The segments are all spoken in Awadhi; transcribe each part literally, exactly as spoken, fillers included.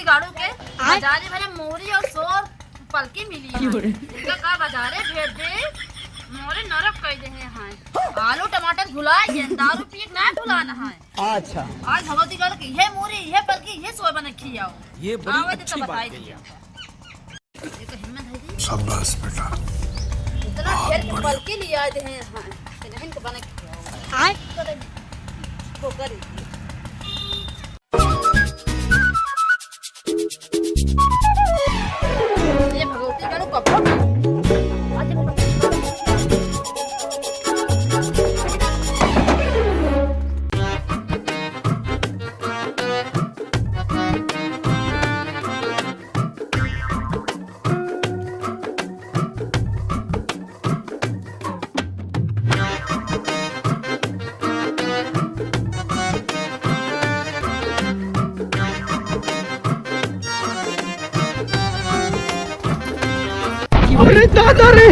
गाड़ू के बाजारे भरे मूरी और सोर पलकी मिली है। इनका का बाजारे भेज दे, मोरे नरक कइ देहे हैं। आलू टमाटर भुला गए, दारू पिए के ना भुलाना है। अच्छा। आज भगवती गढ़ के ये मूरी, ये पलकी, ये सोर बने खियाओ। ये बड़ी आवे तो अच्छी बात बताई कही दीजिए। आप। ये तो हिम्मत है जी। शाबाश बेटा। इतना ढेर के पलकी लिया दे हैं, हाँ। तो नहीं इनको बने खियाओ। आय। वो करेगी। ये भगवती करो कब। अरे दादा रे।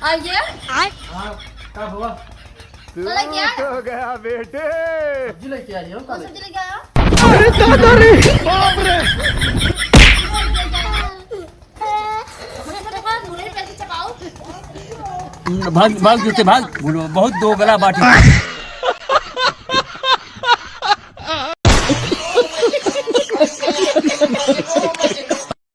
आइए। हाँ, का हुआ? चला क्या? हो गया बेटे। सब्जी लेके आई हो, कौन सब्जी लेके आया? अरे दादा रे। बाप रे। भाग, भाग, जूते भाग। बहुत दोगला बाटे।